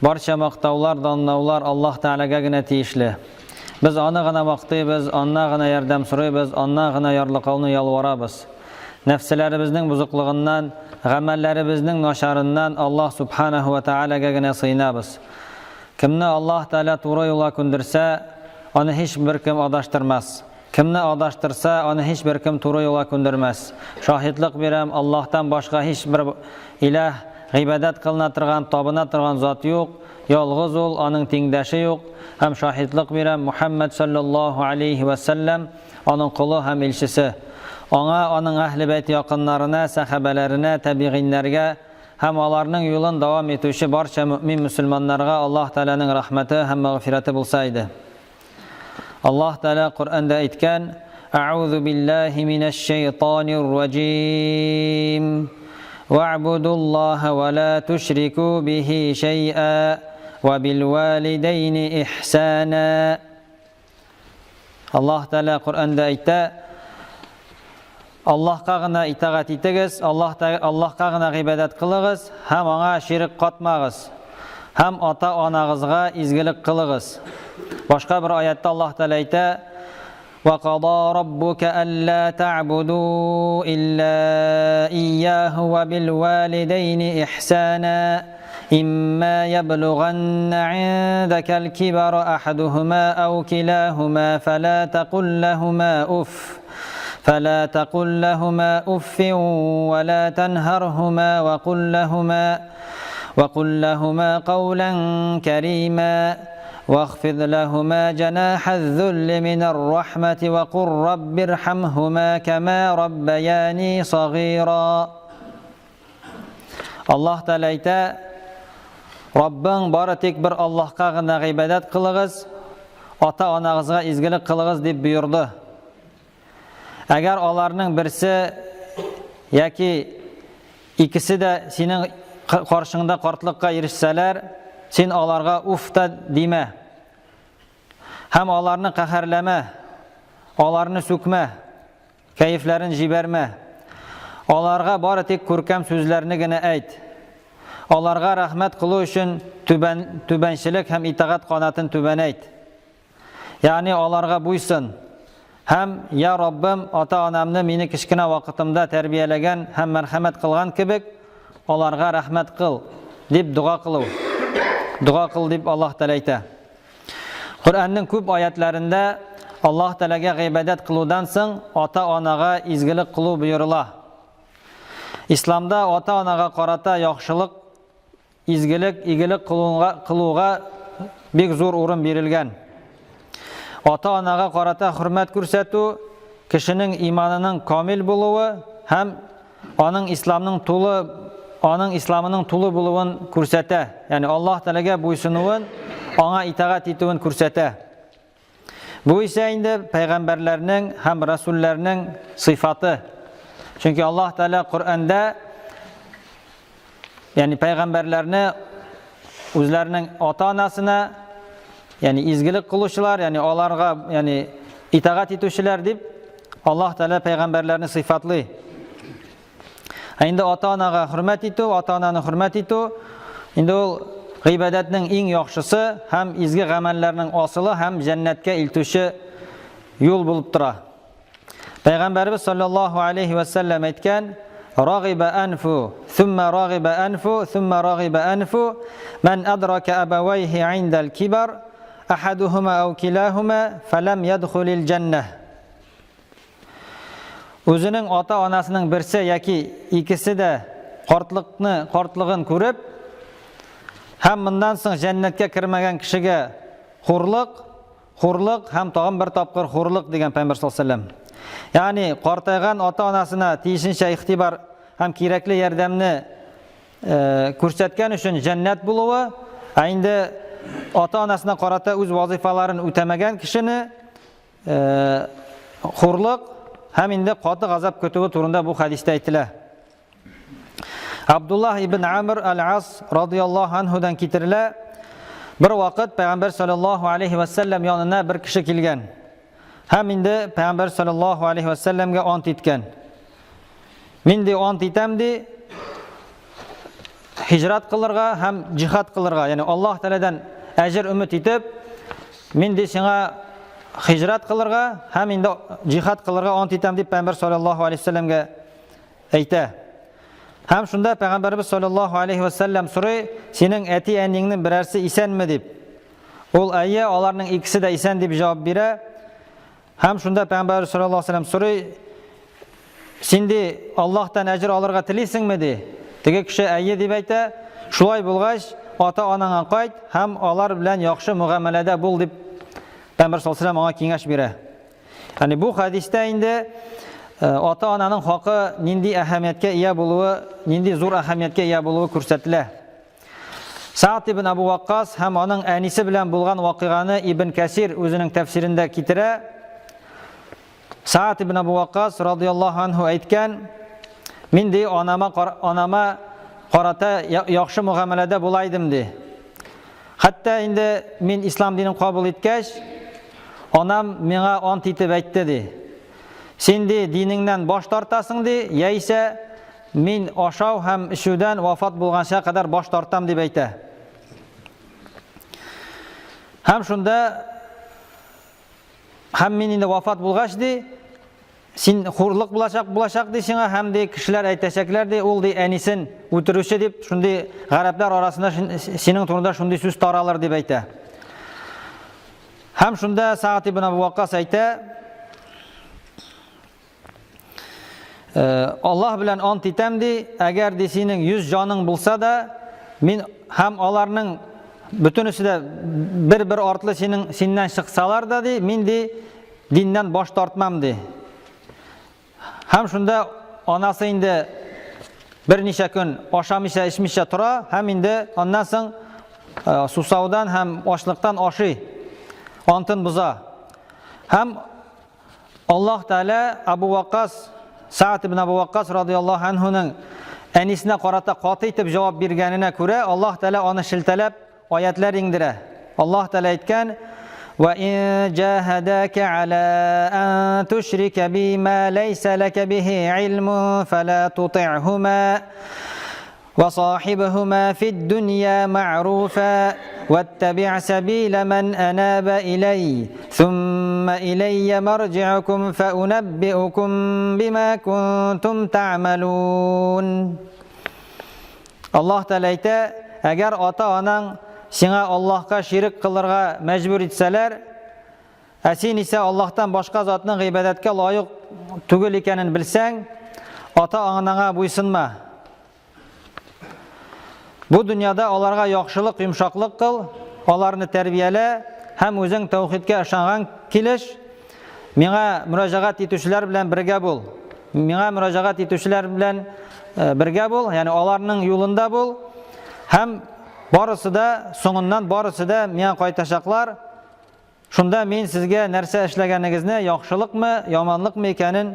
Барча мактаулар, данлаулар Аллаһ Тәгаләгә генә тиешле. Без аны гына мактыйбыз, аннан гына ярдәм сорыйбыз, аннан гына ярлыкауны ялварабыз. Нәфселәребезнең бозыклыгыннан, гамәлләребезнең начарыннан Аллаһ Субханаһу ва Тәгаләгә генә сыенабыз. Кемне Аллаһ Тәгалә туры юлга күндерсә, аны һичбер кем адаштырмас. Кемне адаштырса, аны һичбер кем туры юлга күндермәс. Шаһитлык бирәм, Аллаһтан башка һичбер иләһ, гыйбадәт кылына торган, табына торган зат юк, ялгыз ул, аның тиңдәше юк, һәм шаһитлык бирәм, Мухәммәд салләллаһу алейһи вә сәлләм, аның колы һәм илчесе. Аңа, аның әһле бәйт якыннарына, сәхабәләренә, тәбигыйннәргә һәм аларның юлын дәвам итүче барча мөэмин-мөселманнарга Аллаһ Тәгаләнең рәхмәте һәм мәгъфирәте булса иде. Аллаһ Тәгалә Коръәндә әйткән: Әгъузу биллаһи минәш шәйтанир раҗим. Ва'будуллаһа ва ла тушрику бихи шәй'a ва бил валидәйни ихсана. Аллаһ Тәгалә Коръәндә әйтә: Аллаһка гына итагать итегез, Аллаһ Аллаһка гына гыйбадәт кылыгыз һәм аңа ширек катмагыз. Һәм ата-анагызга изгелек кылыгыз. Башка бер аятта Аллаһ Тәгалә әйтә: "Ва када раббука алла та'буду илла ияһу ва бил валидәйни ихсана." إما يبلغن عندك الكبر أحدهما أو كلاهما فلا تقل لهما أف فلا تقل لهما أف ولا تنهرهما وقل لهما وقل لهما قولا كريما واخفض لهما جناح الذل من الرحمة وقل رب ارحمهما كما ربياني صغيرا Аллаһ Тәгалә әйтә, Раббың бары тик бер Аллаһка гына гыйбадәт кылыгыз, ата-анагызга изгелек кылыгыз дип боерды. Әгәр аларның берсе яки икесе дә синең каршыңда картлыкка ирешсәләр, син аларга уф та димә. Һәм аларны каһәрләмә, аларны сүкмә. Кәефләрен җибәрмә. Аларга бары тик күркәм сүзләрне генә әйт. Аларга рәхмәт кылу өчен түбән, түбәнчелек һәм итагать канатын түбәнәйт. Ягъни аларга буйсын. Һәм, я Раббым, ата-анамны мине кечкенә вакытымда тәрбияләгән һәм мәрхәмәт кылган кебек, аларга рәхмәт кыл, дип дога кылу. Дога кыл дип Аллаһ Тәгалә әйтә. Коръәннең күп аятләрендә Аллаһ Тәгаләгә гыйбадәт кылудан соң ата-анага изгелек кылу боерыла. Исламда ата-анага карата яхшылык, изгелек, игелек кылуга, кылуга бик зур урын бирелгән. Ата-анага карата хөрмәт күрсәтү кешенең иманының камил булуы һәм аның исламның тулы аның исламының тулы булуын күрсәтә. Ягъни Аллаһ Тәгаләгә буйсынуын, аңа итагать итүен күрсәтә. Бу исә инде пәйгамбәрләрнең һәм расулләрнең сыйфаты. Чөнки Аллаһ Тәгалә Коръәндә ягъни пәйгамбәрләрне үзләренең ата-анасына, ягъни изгелек кылучылар, ягъни аларга, ягъни итагать итүчеләр дип Аллаһ Тәгалә пәйгамбәрләрне сыйфатлый. Ә инде ата-анага хөрмәт итү, ата-ананы хөрмәт итү, инде ул гыйбадәтнең иң яхшысы һәм изге гамәлләрнең асылы һәм җәннәткә илтүче юл булып тора. Пәйгамбәрбез саллаллаһу алейхи ва сәлләм әйткән: "Рагиба анфу, thumma рагиба анфу, thumma рагиба анфу, ман адрака абавайхи индал кибар, ахадухума ау килахума фалам ядхулил җәннәһ." Үзенең ата-анасының берсе яки икесе дә картлыкны, картлыгын күреп, һәм моннан соң җәннәткә кермәгән кешегә хурлык, хурлык һәм тагын бер тапкыр хурлык дигән Пәйгамбәр саллаллаһу алейһи вәсәлләм. Ягъни картайган ата-анасына тиешенчә игътибар һәм кирәкле ярдәмне э, күрсәткән өчен җәннәт булуы, ә инде ата-анасына карата үз вазифаларын үтәмәгән кешене э, хурлык һәм инде каты газап көтүе турында бу хәдистә әйтелә. Абдуллах ибн Амр аль-Ас радияллаһу анһудан китерелә. Бер вакыт Пәйгамбәр саллаллаһу алейхи ва саллям янына бер кеше килгән. Һәм инде Пәйгамбәр саллаллаһу алейхи ва саллямга ант иткән. Мин ди ант итәм ди. һиҗрат кылырга һәм җихад кылырга, ягъни Аллаһ Тәгаләдән әҗер өмет итеп, мин ди сиңа һиҗрат кылырга һәм инде җихад кылырга ант итәм дип Пәйгамбәр саллаллаһу алейһи вәсәлләмгә әйтә. Һәм шунда Пәйгамбәрбез саллаллаһу алейһи вәсәлләм сорый, синең әти-әниеңнең берәрсе исәнме дип. Ул әйе, аларның икесе дә исән дип җавап бирә. Һәм шунда Пәйгамбәрбез саллаллаһу алейһи вәсәлләм сорый, син ди Аллаһтан әҗер алырга телисеңме ди. Теге кеше әйе дип әйтә. Шулай булгач, ата-анаңа кайт һәм алар белән яхшы мөгамәләдә бул дип Пәйгамбәр саллаллаһу алейһи вәсәлләм аңа киңәш бирә. Ягъни бу хәдистә инде э, ата-ананың хакы нинди әһәмияткә ия булуы, нинди зур әһәмияткә ия булуы күрсәтелә. Са'д ибн Абу Ваккас һәм аның әнисе белән булган вакыйганы Ибн Кәсир үзенең тәфсирендә китерә. Са'д ибн Абу Ваккас радияллаһу анһу әйткән, мин ди анама анама карата яхшы мөгамәләдә була идем ди. Хәтта инде мин ислам динен кабул иткәч, анам миңа ант итеп әйтте ди. Син ди динеңнән баш тартасың ди, яисә Мин ашау һәм эчүдән вафат булганча кадәр баш тартам, дип әйтә. Һәм шунда һәм мин инде вафат булгач ди, син хурлык булачак булачак ди сиңа һәм ди кешеләр әйтәчәкләр ди, ул ди әнисен үтерүче дип, шундый гарәпләр арасында синең турында шундый сүз таралыр дип әйтә. Һәм шунда Саат ибн Абу Ваккас әйтә, Э, Аллаһ белән ант итәм ди, әгәр ди синең 100 җаның булса да, мин һәм аларның бөтенесе дә бер-бер артлы синең синнән чыксалар да ди, мин ди диннән баш тартмам ди. Һәм шунда анасы инде берничә көн ашамыйча, эчмичә тора һәм инде аннан соң э, сусаудан һәм ачлыктан ашый, антын боза. Һәм Аллаһ Тәгалә Абу Ваккас, Са'д ибн Абу Ваккас радияллаһу анһуның әнисенә карата каты итеп җавап биргәненә күрә, Аллаһ Тәгалә аны шелтәләп аятлар иңдерә. Аллаһ Тәгалә әйткән: "Ва ин җаһадака аля ан тушрика би ма ләйсә ләкә бихи илмун фала тути'хума." وصاحبهما في الدنيا معروفا واتبع سبيل من أناب إلي ثم إلي مرجعكم فأنبئكم بما كنتم تعملون Аллаһ Тәгалә әйтә, әгәр ата-анаң сиңа Аллаһка ширек кылырга мәҗбүр итсәләр, ә син исә Аллаһтан башка затның гыйбадәткә лаек түгел икәнен белсәң, ата-анаңа буйсынма. Бу дөньяда аларга яхшылык, йомшаклык кыл, аларны тәрбиялә һәм үзең тәүхидкә ышанган килеш миңа мөрәҗәгать итүчеләр белән бергә бул. Миңа мөрәҗәгать итүчеләр белән э, бергә бул, ягъни аларның юлында бул һәм барысы да соңыннан барысы да миңа кайтачаклар. Шунда мин сезгә нәрсә эшләгәнегезне, яхшылыкмы, яманлыкмы икәнен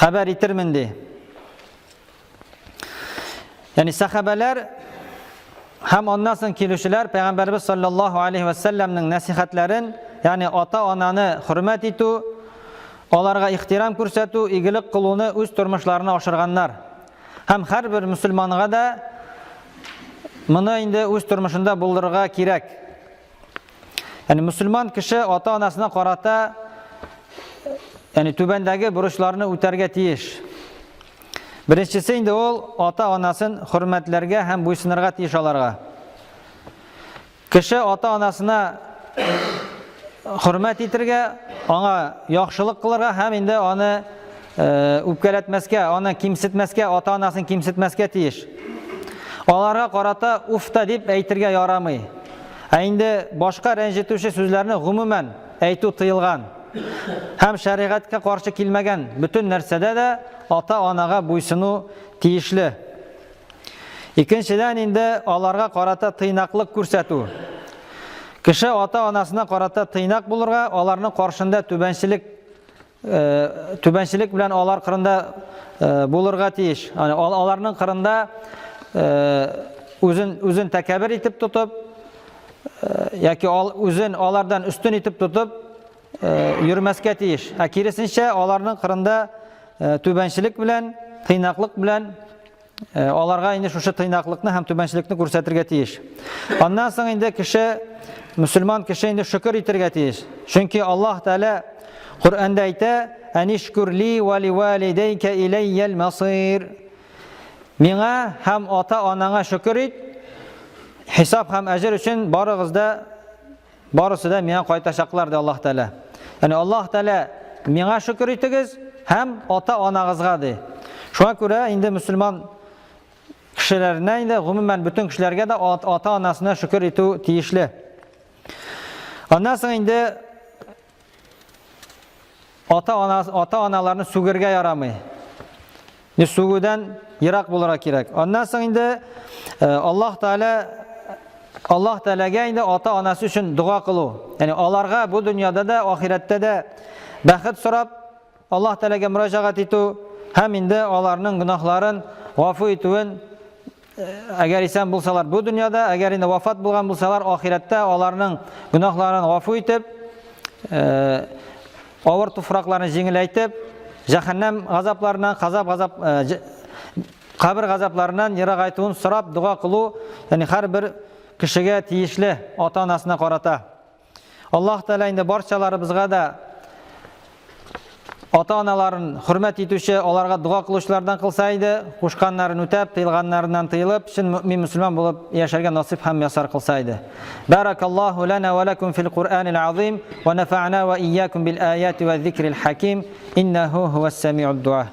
хәбәр итермен, ди. Ягъни сәхабәләр һәм аннан соң килүчеләр Пәйгамбәрбез саллаллаһу алейхи ва сәлләмнең нәсихәтләрен, ягъни ата-ананы хөрмәт итү, аларга ихтирам күрсәтү, игелек кылуны үз тормышларына ашырганнар. Һәм һәрбер мөселманга да моны инде үз тормышында булдырырга кирәк. Ягъни мөселман кеше ата-анасына карата ягъни түбәндәге бурычларны үтәргә тиеш. Беренчесе инде ул ата-анасын хөрмәтләргә һәм буйсынырга тиеш аларга. Кеше ата-анасына хөрмәт итергә, аңа яхшылык кылырга һәм инде аны э, үпкәләтмәскә, аны кимсетмәскә, ата-анасын кимсетмәскә тиеш. Аларга карата уф та дип әйтергә ярамый. Ә инде башка рәнҗетүче сүзләрне гомумән әйтү тыелган. Һәм шәригатькә каршы килмәгән бөтен нәрсәдә дә ата-анага буйсыну тиешле. Икенчедән инде аларга карата тыйнаклык күрсәтү. Кеше ата-анасына карата тыйнак булырга, аларның каршында түбәнчелек Э, түбәнчелек белән алар кырында э, булырга тиеш. Ягъни аларның кырында э, үзен үзен тәкәбер итеп тотып яки үзен алардан өстен итеп тотып йөрмәскә тиеш. Ә киресенчә, аларның кырында түбәнчелек белән, тыйнаклык белән э, аларга инде шушы тыйнаклыкны һәм түбәнчелекне күрсәтергә тиеш. Аннан соң инде кеше, мөселман кеше инде шөкер итәргә тиеш. Чөнки Аллаһ Тәгалә Коръәндә әйтә, Әнишкүрли ва ливалидәйкә иләйял масир. Миңа һәм ата-анаңа шөкер ит, хисап һәм әҗер өчен барыгыз да барысы да миңа кайтачаклар, ди Аллаһ Тәгалә. Ягъни Аллаһ Тәгалә миңа шөкер итегез һәм ата-анагызга ди. Шуңа күрә инде мөселман кешеләренә инде гомумән бөтен кешеләргә дә ата-анасына шөкер итү тиешле. Аннан соң инде Ата-ана ата-аналарны сүгергә ярамый. Не сүгүдән ерак булырга кирәк. Аннан соң инде э, Аллаһ Тәгалә Аллаһ Тәгаләгә инде ата-анасы өчен дога кылу. Ягъни аларга бу дөньяда да, ахирәттә дә бәхет сорап Аллаһ Тәгаләгә мөрәҗәгать итү һәм инде аларның гөнаһларын гафу итүен Әгәр исән булсалар бу дөньяда, әгәр инде вафат булган булсалар, ахирәттә аларның гөнаһларын гафу итеп, э, авыр туфракларын җиңеләйтеп, җәһәннәм газапларыннан, газап газап э, кабер газапларыннан ерагайтуын сорап дога кылу, ягъни һәрбер кешегә тиешле ата-анасына карата. Аллаһ Тәгалә инде барчаларыбызга да ата-аналарын хөрмәт итүче, аларга дога кылучылардан кылса иде, кушканнарын үтәп, тыелганнарыннан тыелып, чын мөмин мөселман булып яшәргә насыйп һәм ясар кылса иде. Баракаллаһу лана ва лакум фил Куръанил азим ва нафа'на ва ийякум бил аяти ва зикрил хаким иннаху хуас самиуд дуа.